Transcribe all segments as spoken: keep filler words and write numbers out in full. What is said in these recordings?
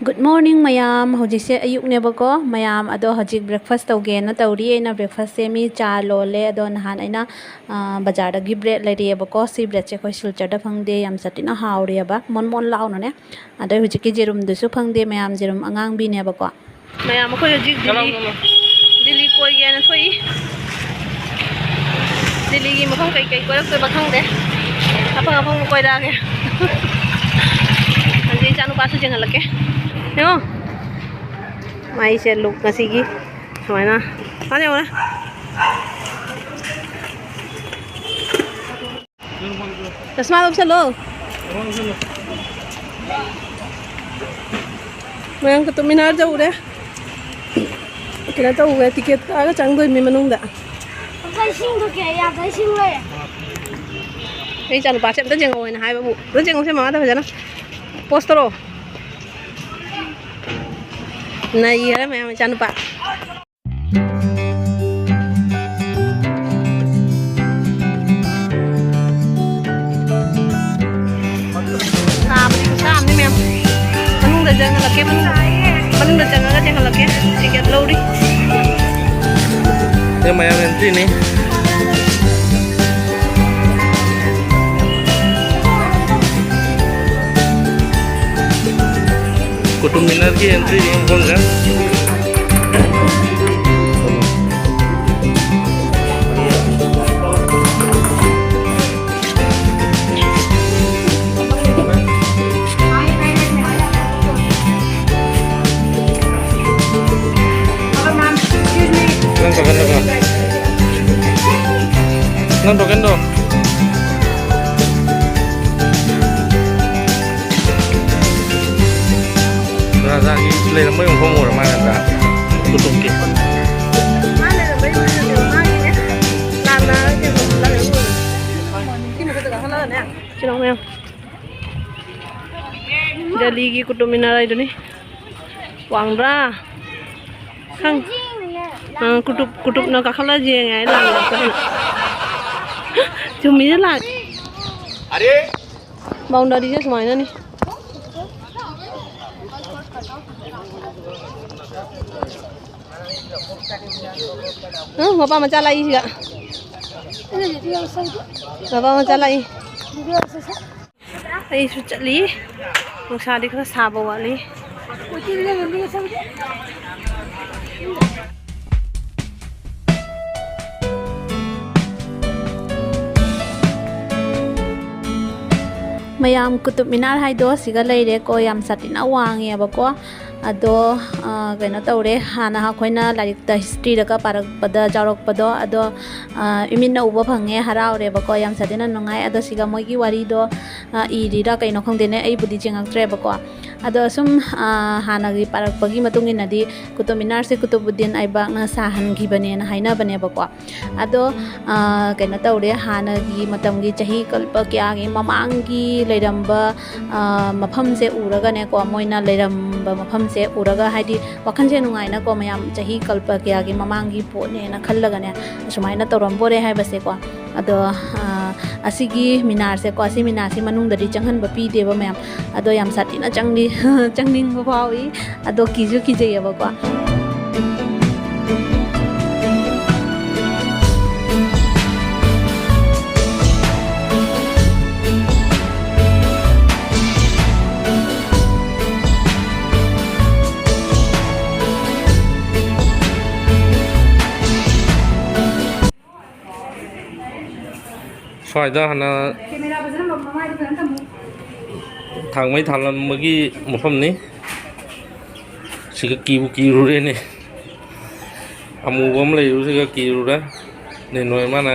Good morning ꯃꯌꯥꯝ꯫ ꯍꯧꯖꯤꯛꯁꯦ ꯑꯌꯨꯛꯅꯦꯕꯀꯣ ꯃꯌꯥꯝ꯫ ꯑꯗꯣ ꯍꯧꯖꯤꯛ breakfast ꯇꯧꯒꯦꯅ ꯇꯧꯔꯤ꯫ ꯑꯩꯅ breakfastꯁꯦ ꯃꯤ ꯆꯥ ꯂꯣꯜꯂꯦ꯫ ꯑꯗꯣ ꯅꯍꯥꯟ ꯑꯩꯅ, ꯑ, ꯕꯖꯥꯔꯗꯒꯤ bread ꯂꯩꯔꯛꯑꯦꯕꯀꯣ꯫ ꯁꯤ breadꯁꯦ ꯑꯩꯈꯣꯏ ꯁꯤꯜꯆꯔꯗ ꯐꯪꯗꯦ꯫ ꯌꯥꯝ ꯁꯥꯊꯤꯅ ꯍꯥꯎꯔꯤꯑꯕ꯫ ꯃꯣꯟ ꯃꯣꯟ ꯂꯥꯎꯅꯅꯦ꯫ ꯑꯗꯩ ꯍꯧꯖꯤꯛꯀꯤ ꯌꯦꯔꯨꯝꯗꯨꯁꯨ ꯐꯪꯗꯦ ꯃꯌꯥꯝ꯫ ꯌꯦꯔꯨꯝ ꯑꯉꯥꯡꯕꯤꯅꯦꯕꯀꯣ꯫ ꯃꯌꯥꯝ ꯑꯩꯈꯣꯏ ꯍꯧꯖꯤꯛ ꯗꯤꯜꯂꯤ, ꯆꯠꯂꯣ, ꯆꯠꯂꯣ꯫ ꯗꯤꯜꯂꯤ ꯀꯣꯏꯒꯦꯅ ꯊꯣꯛꯏ꯫ ꯗꯤꯜꯂꯤꯒꯤ ꯃꯐꯝ ꯀꯩ ꯀꯩ ꯀꯣꯏꯔꯛꯇꯣꯏꯕ ꯈꯪꯗꯦ꯫ ꯑꯐꯪ ꯑꯐꯪꯕ ꯀꯣꯏꯔꯛꯑꯒꯦ꯫ ꯍꯧꯖꯤꯛ ꯏꯆꯥꯅꯨꯄꯥꯁꯨ ꯌꯦꯡꯍꯜꯂꯛꯀꯦ꯫ ꯌꯦꯡꯉꯣ꯫ ꯃꯥꯏꯁꯦ look ꯉꯁꯤꯒꯤ ꯁꯨꯃꯥꯏꯅ꯫ ꯃꯥꯅꯦ ꯌꯦꯡꯉꯣꯅꯦ꯫ ꯆꯁꯃꯥ ꯂꯧꯁꯜꯂꯣ꯫ ꯃꯌꯥꯝ ꯀꯨꯇꯨꯕ ꯃꯤꯅꯥꯔ ꯌꯧꯔꯦ꯫ ꯀꯩꯅꯣ ꯇꯧꯔꯦ, ticket ꯀꯛꯑꯒ ꯆꯪꯗꯣꯏꯅꯤ ꯃꯅꯨꯡꯗ꯫ ꯑꯩꯈꯣꯏ ꯏꯁꯤꯡꯗꯣ ꯀꯌꯥ ꯌꯥꯗ ꯏꯁꯤꯡ ꯂꯩꯔꯦ꯫ ꯑꯩ ꯏꯆꯥꯅꯨꯄꯥꯁꯦ ꯑꯝꯇ ꯌꯦꯡꯉꯛꯑꯣꯅ ꯍꯥꯏꯕꯕꯨ꯫ ꯑꯝꯇ ꯌꯦꯡꯉꯨꯁꯦ ꯃꯃꯥꯗ ꯐꯖꯅ꯫ Pose ꯇꯧꯔꯛꯑꯣ꯫ ꯅꯩꯈꯔꯦ ꯃꯌꯥꯝ ꯏꯆꯥꯅꯨꯄꯥ꯫ ꯁꯥꯕꯗꯤ ꯈꯨꯁꯥ ꯑꯃꯅꯤ ꯃꯌꯥꯝ꯫ ꯃꯅꯨꯡꯗ ꯆꯪꯍꯜꯂꯛꯀꯦ, ꯃꯅꯨꯡꯗ, ꯃꯅꯨꯡꯗ ꯆꯪꯉꯒ ꯆꯪꯍꯜꯂꯛꯀꯦ꯫ Ticket ꯂꯧꯔꯤ꯫ ꯁꯤ ꯃꯌꯥꯝ entryꯅꯤ꯫ ꯀꯨꯇꯨꯕ ꯃꯤꯅꯥꯔꯒꯤ entryꯅꯤ ꯃꯐꯝꯁꯦ꯫ ꯅꯪ ꯊꯣꯛꯀꯅꯤꯀꯣ꯫ ꯅꯪ ꯊꯣꯛꯀꯅꯤꯗꯣ꯫ ꯔꯥꯖꯥꯒꯤ ꯂꯩꯔꯝꯕꯩ ꯃꯐꯝ ꯑꯣꯏꯔ ꯃꯥꯜꯂꯦ ꯅꯠꯇ꯭ꯔꯥ? ꯀꯨꯇꯨꯕꯀꯤ꯫ ꯃꯥ ꯂꯩꯔꯝꯕꯩ ꯑꯣꯏꯔꯝꯅꯦꯕ, ꯃꯥꯒꯤꯅꯦ꯫ ꯂꯥꯟꯅ ꯀꯩꯅꯣ ꯂꯥꯟꯅ ꯑꯣꯏꯔꯝꯅꯤ꯫ ꯁꯤ ꯃꯊꯛꯇ ꯀꯥꯈꯠꯂꯒꯅꯦ꯫ ꯆꯤꯜꯍꯥꯎ ꯃꯌꯥꯝ꯫ ꯗꯦꯜꯂꯤꯒꯤ ꯀꯨꯇꯨꯕ ꯃꯤꯅꯥꯔ ꯍꯥꯏꯗꯨꯅꯤ꯫ ꯋꯥꯡꯗ꯭ꯔꯥ? ꯈꯪ-, ꯑ, ꯀꯨꯇꯨꯕ, ꯀꯨꯇꯨꯕꯅ ꯀꯥꯈꯠꯂ ꯌꯦꯡꯉꯦ ꯍꯥꯏ ꯂꯥꯡꯉꯦ꯫ ꯆꯨꯝꯃꯤꯅ ꯂꯥꯛ-, boundaryꯁꯦ ꯁꯨꯃꯥꯏꯅꯅꯤ꯫ ꯎꯝ, ꯃꯄꯥ ꯃꯆꯥ ꯂꯥꯛꯏ ꯁꯤꯒ꯫ ꯃꯄꯥ ꯃꯆꯥ ꯂꯥꯛꯏ꯫ ꯑꯩꯁꯨ ꯆꯠꯂꯤ꯫ ꯅꯨꯡꯁꯥꯗꯤ ꯈꯔ ꯁꯥꯕ ꯋꯥꯠꯂꯤ꯫ ꯃꯌꯥꯝ, ꯀꯨꯇꯨꯕ ꯃꯤꯅꯥꯔ ꯍꯥꯏꯗꯣ ꯁꯤꯒ ꯂꯩꯔꯦꯀꯣ꯫ ꯌꯥꯝ ꯁꯥꯊꯤꯅ ꯋꯥꯡꯉꯦꯕꯀꯣ꯫ ꯑꯗꯣ, ꯑ, ꯀꯩꯅꯣ ꯇꯧꯔꯦ, ꯍꯥꯟꯅ ꯑꯩꯈꯣꯏꯅ ꯂꯥꯏꯔꯤꯛꯇ, ꯍꯤꯁꯇ꯭ꯔꯤꯗꯒ ꯄꯥꯔꯛꯄꯗ ꯌꯥꯎꯔꯛꯄꯗꯣ, ꯑꯗꯣ, ꯑ, ꯏꯃꯤꯠꯅ ꯎꯕ ꯐꯪꯉꯦ, ꯍꯔꯥꯎꯔꯦꯕꯀꯣ꯫ ꯌꯥꯝ ꯁꯥꯊꯤꯅ ꯅꯨꯡꯉꯥꯏ꯫ ꯑꯗꯣ ꯁꯤꯒ ꯃꯣꯏꯒꯤ ꯋꯥꯔꯤꯗꯣ, ꯑ, ꯏꯔꯤꯔꯥ ꯀꯩꯅꯣ ꯈꯪꯗꯦꯅꯦ, ꯑꯩꯕꯨꯗꯤ ꯌꯦꯡꯉꯛꯇ꯭ꯔꯦꯕꯀꯣ꯫ ꯑꯗꯣ ꯁꯨꯝ, ꯑ, ꯍꯥꯟꯅꯒꯤ ꯄꯥꯔꯛꯄꯒꯤ ꯃꯇꯨꯡ ꯏꯟꯅꯗꯤ ꯀꯨꯇꯨꯕ ꯃꯤꯅꯥꯔꯁꯦ ꯀꯨꯇꯨꯕꯨꯗꯤꯟ ꯑꯩꯕꯥꯛꯅ ꯁꯥꯍꯟꯈꯤꯕꯅꯦꯅ ꯍꯥꯏꯅꯕꯅꯦꯕꯀꯣ꯫ ꯑꯗꯣ, ꯑ, ꯀꯩꯅꯣ ꯇꯧꯔꯦ, ꯍꯥꯟꯅꯒꯤ ꯃꯇꯝꯒꯤ ꯆꯍꯤ ꯀꯜꯄ ꯀꯌꯥꯒꯤ ꯃꯃꯥꯡꯒꯤ ꯂꯩꯔꯝꯕ, ꯑ, ꯃꯐꯝꯁꯦ ꯎꯔꯒꯅꯦꯀꯣ, ꯃꯣꯏꯅ ꯂꯩꯔꯝꯕ ꯃꯐꯝꯁꯦ ꯎꯔꯒ, ꯍꯥꯏꯗꯤ, ꯋꯥꯈꯜꯁꯦ ꯅꯨꯡꯉꯥꯏꯅꯀꯣ, ꯃꯌꯥꯝ ꯆꯍꯤ ꯀꯜꯄ ꯀꯌꯥꯒꯤ ꯃꯃꯥꯡꯒꯤ ꯄꯣꯠꯅꯦꯅ ꯈꯜꯂꯒꯅꯦ, ꯑꯁꯨꯃꯥꯏꯅ ꯇꯧꯔꯝꯕꯣꯔꯦ ꯍꯥꯏꯕꯁꯦꯀꯣ꯫ ꯑꯗꯣ, ꯑ, ꯑꯁꯤꯒꯤ ꯃꯤꯅꯥꯔꯁꯦꯀꯣ, ꯑꯁꯤ ꯃꯤꯅꯥꯔꯁꯤ ꯃꯅꯨꯡꯗꯗꯤ ꯆꯪꯍꯟꯕ ꯄꯤꯗꯦꯕ ꯃꯌꯥꯝ꯫ ꯑꯗꯣ ꯌꯥꯝ ꯁꯥꯊꯤꯅ ꯆꯪꯗꯤ ꯆꯪꯅꯤꯡꯕ ꯐꯥꯎꯏ꯫ ꯑꯗꯣ ꯀꯤꯁꯨ ꯀꯤꯖꯩꯌꯦꯕꯀꯣ꯫ ꯁ꯭ꯋꯥꯏꯗ ꯍꯥꯟꯅ ꯊꯥꯡꯃꯩ ꯊꯥꯂꯝꯕꯒꯤ ꯃꯐꯝꯅꯤ꯫ ꯁꯤꯒ ꯀꯤꯕꯨ ꯀꯤꯔꯨꯔꯦꯅꯦ꯫ ꯑꯃꯨꯕ ꯑꯃ ꯂꯩꯔꯨꯕꯁꯤꯒ ꯀꯤꯔꯨꯔꯦ꯫ ꯅꯦ ꯅꯣꯏ ꯃꯥꯅ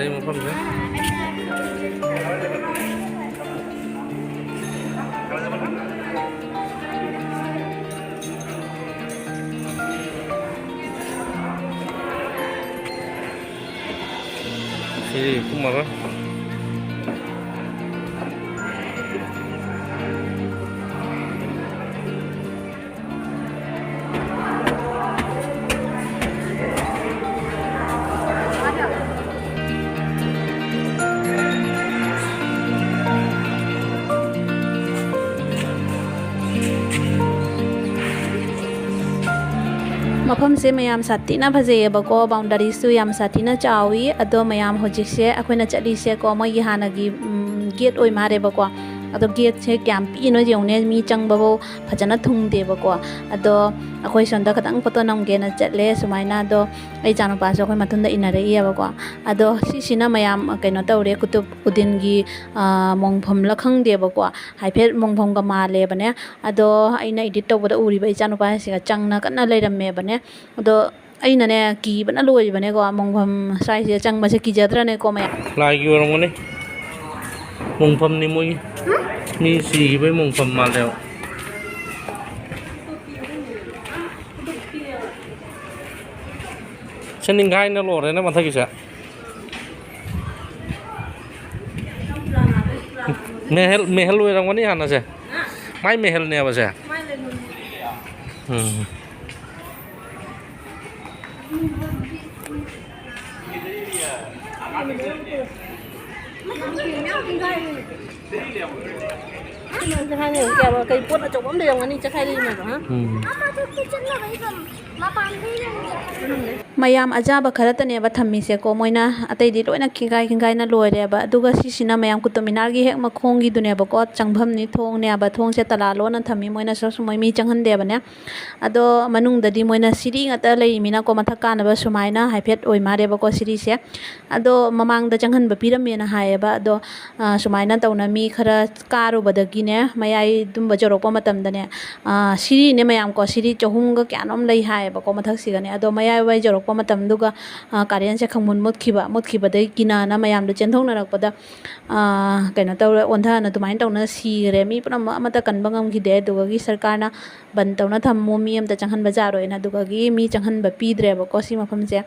ꯑꯩ ꯃꯐꯝꯁꯦ꯫ ꯁꯤ ꯀꯨꯝꯃꯔꯣꯏ꯫ ꯃꯐꯝꯁꯦ ꯃꯌꯥꯝ ꯁꯥꯊꯤꯅ ꯐꯖꯩꯌꯦꯕꯀꯣ, boundaryꯁꯨ ꯌꯥꯝ ꯁꯥꯊꯤꯅ ꯆꯥꯎꯋꯤ꯫ ꯑꯗꯣ ꯃꯌꯥꯝ ꯍꯧꯖꯤꯛꯁꯦ ꯑꯩꯈꯣꯏꯅ ꯆꯠꯂꯤꯁꯦꯀꯣ, ꯃꯣꯏꯒꯤ ꯍꯥꯟꯅꯒꯤ, ꯎꯝ, gate ꯑꯣꯏ ꯃꯥꯜꯂꯦꯕꯀꯣ꯫ ꯑꯗꯣ gateꯁꯦ ꯀꯌꯥꯝ ꯄꯤꯛꯏꯅꯣ ꯌꯦꯡꯉꯨꯅꯦ, ꯃꯤ ꯆꯪꯕꯐꯧ ꯐꯖꯅ ꯊꯨꯡꯗꯦꯕꯀꯣ꯫ ꯑꯗꯣ ꯑꯩꯈꯣꯏ ꯁꯣꯝꯗ ꯈꯇꯪ photo ꯅꯝꯒꯦꯅ ꯆꯠꯂꯦ ꯁꯨꯃꯥꯏꯅ꯫ ꯑꯗꯣ ꯑꯩ ꯏꯆꯥꯅꯨꯄꯥꯁꯨ ꯑꯩꯈꯣꯏ ꯃꯊꯨꯟꯗ ꯏꯟꯅꯔꯛꯏꯌꯦꯕꯀꯣ꯫ ꯑꯗꯣ ꯁꯤꯁꯤꯅ ꯃꯌꯥꯝ ꯀꯩꯅꯣ ꯇꯧꯔꯦ, ꯀꯨꯇꯨꯕ ꯎꯗꯤꯟꯒꯤ, ꯑ, ꯃꯣꯡꯐꯝꯂ ꯈꯪꯗꯦꯕꯀꯣ, ꯍꯥꯏꯐꯦꯠ ꯃꯣꯡꯐꯝꯒ ꯃꯥꯜꯂꯦꯕꯅꯦ꯫ ꯑꯗꯣ ꯑꯩꯅ edit ꯇꯧꯕꯗ ꯎꯔꯤꯕ ꯏꯆꯥꯅꯨꯄꯥꯁꯤꯒ ꯆꯪꯅ ꯀꯟꯅ ꯂꯩꯔꯝꯃꯦꯕꯅꯦ꯫ ꯑꯗꯣ ꯑꯩꯅꯅꯦ ꯀꯤꯕꯅ ꯂꯣꯏꯔꯤꯕꯅꯦꯀꯣ, ꯃꯣꯡꯐꯝ ꯁ꯭ꯋꯥꯏꯁꯤꯗ ꯆꯪꯕꯁꯦ ꯀꯤꯖꯗ꯭ꯔꯅꯦꯀꯣ ꯃꯌꯥꯝ? ꯂꯥꯏꯒꯤ ꯑꯣꯏꯔꯝꯒꯅꯤ, ꯃꯣꯡꯐꯝꯅꯤ ꯃꯣꯏꯒꯤ꯫ ꯃꯤ ꯁꯤꯈꯤꯕꯩ ꯃꯣꯡꯐꯝ ꯃꯥꯜꯂꯦꯕ꯫ ꯁꯦ ꯅꯤꯡꯈꯥꯏꯅ ꯂꯣꯏꯔꯦꯅꯦ ꯃꯊꯛꯀꯤꯁꯦ꯫ ꯃꯦꯍꯦꯜ, ꯃꯦꯍꯦꯜ ꯑꯣꯏꯔꯝꯒꯅꯤ ꯍꯥꯟꯅꯁꯦ꯫ ꯃꯥꯏ ꯃꯦꯍꯦꯜꯅꯦꯕꯁꯦ꯫ ꯎꯝ꯫ ꯀꯩ ꯄꯣꯠ ꯑꯆꯧꯕ ꯑꯃ ꯂꯩꯔꯝꯒꯅꯤ, ꯆꯦꯈꯥꯏꯔꯛꯏ ꯃꯌꯥꯝꯗꯣ, ꯍꯥ? ꯎꯝ꯫ ꯃꯌꯥꯝ ꯑꯆꯥꯕ ꯈꯔꯇꯅꯦꯕ ꯊꯝꯃꯤꯁꯦꯀꯣ, ꯃꯣꯏꯅ ꯑꯇꯩꯗꯤ ꯂꯣꯏꯅ ꯈꯤꯡꯒꯥꯏ ꯈꯤꯡꯒꯥꯏꯅ ꯂꯣꯏꯔꯦꯕ꯫ ꯑꯗꯨꯒ ꯁꯤꯁꯤꯅ ꯃꯌꯥꯝ ꯀꯨꯇꯨꯕ ꯃꯤꯅꯥꯔꯒꯤ ꯍꯦꯛ ꯃꯈꯣꯡꯒꯤꯗꯨꯅꯦꯕꯀꯣ, ꯆꯪꯐꯝꯅꯤ, ꯊꯣꯡꯅꯦꯕ꯫ ꯊꯣꯡꯁꯦ ꯇꯂꯥ ꯂꯣꯟꯅ ꯊꯝꯃꯤ, ꯃꯣꯏꯅꯁꯨ ꯃꯣꯏ ꯃꯤ ꯆꯪꯍꯟꯗꯦꯕꯅꯦ꯫ ꯑꯗꯣ ꯃꯅꯨꯡꯗꯗꯤ ꯃꯣꯏꯅ ꯁꯤꯔꯤ ꯉꯥꯛꯇ ꯂꯩꯔꯤꯃꯤꯅꯀꯣ, ꯃꯊꯛ ꯀꯥꯅꯕ ꯁꯨꯃꯥꯏꯅ ꯍꯥꯏꯐꯦꯠ ꯑꯣꯏ ꯃꯥꯜꯂꯦꯕꯀꯣ ꯁꯤꯔꯤꯁꯦ꯫ ꯑꯗꯣ ꯃꯃꯥꯡꯗ ꯆꯪꯍꯟꯕ ꯄꯤꯔꯝꯃꯦꯅ ꯍꯥꯏꯌꯦꯕ꯫ ꯑꯗꯣ, ꯑ, ꯁꯨꯃꯥꯏꯅ ꯇꯧꯅ ꯃꯤ ꯈꯔ ꯀꯥꯔꯨꯕꯗꯒꯤꯅꯦ, ꯃꯌꯥꯏ ꯑꯗꯨꯝꯕ ꯌꯧꯔꯛꯄ ꯃꯇꯝꯗꯅꯦ, ꯑ, ꯁꯤꯔꯤꯅꯦ ꯃꯌꯥꯝꯀꯣ, ꯁꯤꯔꯤ ꯆꯍꯨꯝꯒ ꯀꯌꯥꯅꯣꯝ ꯂꯩ ꯍꯥꯏꯌꯦꯕ꯫ ꯕꯀꯣ ꯃꯊꯛꯁꯤꯒꯅꯦ꯫ ꯑꯗꯣ ꯃꯌꯥꯏ ꯋꯥꯏ ꯌꯧꯔꯛꯄ ꯃꯇꯝꯗꯨꯒ, ꯑ, currentꯁꯦ ꯈꯪꯃꯨꯟ ꯃꯨꯠꯈꯤꯕ꯫ ꯃꯨꯠꯈꯤꯕꯗꯒꯤ ꯀꯤꯅꯥꯅ ꯃꯌꯥꯝꯗꯣ ꯆꯦꯟꯊꯣꯛꯅꯔꯛꯄꯗ, ꯑ, ꯀꯩꯅꯣ ꯇꯧꯔꯦ, ꯑꯣꯟꯊꯅ ꯑꯗꯨꯃꯥꯏꯅ ꯇꯧꯅ ꯁꯤꯈ꯭ꯔꯦ꯫ ꯃꯤ ꯄꯨꯝꯅꯃꯛ ꯑꯃꯠꯇ ꯀꯟꯕ ꯉꯝꯈꯤꯗꯦ꯫ ꯑꯗꯨꯗꯒꯤ ꯁꯔꯀꯥꯔꯅ ꯕꯟ ꯇꯧꯅ ꯊꯝꯃꯨ, ꯃꯤ ꯑꯝꯇ ꯆꯪꯍꯟꯕ ꯌꯥꯔꯣꯏꯅ, ꯑꯗꯨꯗꯒꯤ ꯃꯤ ꯆꯪꯍꯟꯕ ꯄꯤꯗ꯭ꯔꯦꯕꯀꯣ ꯁꯤ ꯃꯐꯝꯁꯦ꯫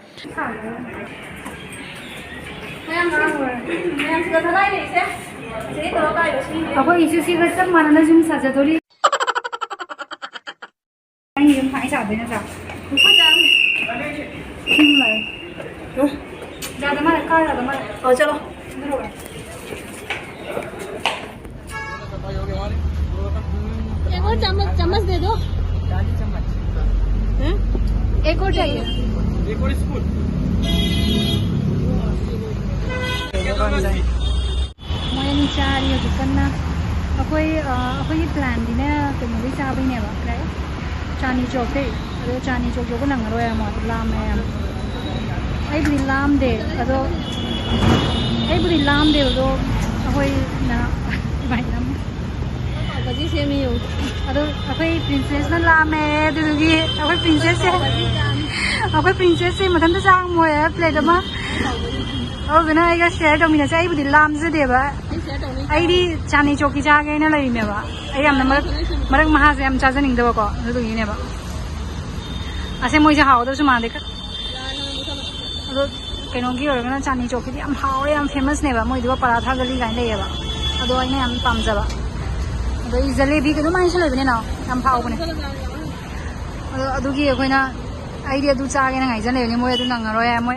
ꯑꯩꯈꯣꯏꯒꯤꯁꯨ ꯁꯤꯒ ꯆꯞ ꯃꯥꯟꯅꯅ ꯌꯨꯝ ꯁꯥꯖꯗꯣꯔꯤ꯫ ꯑꯩ ꯌꯨꯝ ꯀꯃꯥꯏꯅ ꯁꯥꯗꯣꯏ ꯅꯠꯇ꯭ꯔꯥ? ꯌꯥꯗ ꯃꯥꯜꯂꯦ, ꯀꯥ ꯌꯥꯗ ꯃꯥꯜꯂꯦ꯫ ꯑꯣ, ꯆꯠꯂꯣ꯫ एक और चम्मच, चम्मच दे दो। हैं? एक और चाहिए। एक और स्पून। ꯃꯣꯏ ꯑꯅꯤ ꯆꯥꯔꯤ ꯍꯧꯖꯤꯛ ꯀꯟꯅ꯫ ꯑꯩꯈꯣꯏ, ꯑ, ꯑꯩꯈꯣꯏꯒꯤ planꯗꯤꯅꯦ, ꯀꯩꯅꯣꯗꯩ ꯆꯥꯕꯩꯅꯦꯕ, ꯀꯩ? ꯆꯥꯟꯗꯅꯤ ꯆꯧꯛꯇꯩ꯫ ꯑꯗꯣ ꯆꯥꯟꯗꯅꯤ ꯆꯧꯛ ꯌꯧꯕ ꯅꯪꯉꯔꯣꯏ ꯌꯥꯝ ꯂꯥꯝꯃꯦ ꯌꯥꯝ꯫ ꯑꯩꯕꯨꯗꯤ ꯂꯥꯝꯗꯦ, ꯑꯗꯣ ꯑꯩꯕꯨꯗꯤ ꯂꯥꯝꯗꯦ, ꯑꯗꯣ ꯑꯩꯈꯣꯏꯅ ꯏꯃꯥꯟꯅꯕꯤ ꯍꯧꯖꯤꯛ ꯁꯦꯝꯃꯤꯌꯨ꯫ ꯑꯗꯣ ꯑꯩꯈꯣꯏ princessꯅ ꯂꯥꯝꯃꯦ, ꯑꯗꯨꯗꯨꯒꯤ ꯑꯩꯈꯣꯏ princessꯁꯦ, ꯑꯩꯈꯣꯏ princessꯁꯦ ꯃꯊꯟꯇ ꯆꯥ ꯉꯝꯃꯣꯏ plate ꯑꯃ꯫ ꯑꯗꯨꯗꯨꯅ ꯑꯩꯒ share ꯇꯧꯃꯤꯟꯅꯁꯦ꯫ ꯑꯩꯕꯨꯗꯤ ꯂꯥꯝꯖꯗꯦꯕ, ꯑꯩ share ꯇꯧꯅꯤꯡꯗꯦ꯫ ꯑꯩꯗꯤ ꯆꯥꯟꯗꯅꯤ ꯆꯧꯛꯀꯤ ꯆꯥꯒꯦꯅ ꯂꯩꯔꯤꯅꯦꯕ꯫ ꯑꯩ ꯌꯥꯝꯅ ꯃꯔꯛ, ꯃꯔꯛ ꯃꯍꯥꯁꯦ ꯌꯥꯝ ꯆꯥꯖꯅꯤꯡꯗꯕꯀꯣ, ꯑꯗꯨꯗꯨꯒꯤꯅꯦꯕ꯫ ꯑꯁꯦ ꯃꯣꯏꯁꯦ ꯍꯥꯎꯒꯗꯕꯁꯨ ꯃꯥꯟꯗꯦ꯫ ꯑꯗꯣ ꯀꯩꯅꯣꯒꯤ ꯑꯣꯏꯔꯒꯅ ꯆꯥꯟꯗꯅꯤ ꯆꯧꯛꯀꯤꯗꯤ ꯌꯥꯝ ꯍꯥꯎꯋꯦ, ꯌꯥꯝ famousꯅꯦꯕ, ꯃꯣꯏꯗꯨꯒ ꯄꯔꯥꯊꯥ ꯒꯂꯤ ꯀꯥꯏꯅ ꯂꯩꯌꯦꯕ, ꯑꯗꯣ ꯑꯩꯅ ꯌꯥꯝ ꯄꯥꯝꯖꯕ꯫ ꯑꯗꯩ ꯖꯂꯦꯕꯤ ꯀꯩꯅꯣ ꯃꯥꯏꯁꯨ ꯂꯩꯕꯅꯤꯅ ꯌꯥꯝ ꯍꯥꯎꯕꯅꯦ꯫ ꯑꯗꯣ ꯑꯗꯨꯒꯤ ꯑꯩꯈꯣꯏꯅ, ꯑꯩꯗꯤ ꯑꯗꯨ ꯆꯥꯒꯦꯅ ꯉꯥꯏꯖ ꯂꯩꯕꯅꯤ, ꯃꯣꯏ ꯑꯗꯨ ꯅꯪꯉꯔꯣꯏ ꯍꯥꯏ꯫ ꯃꯣꯏ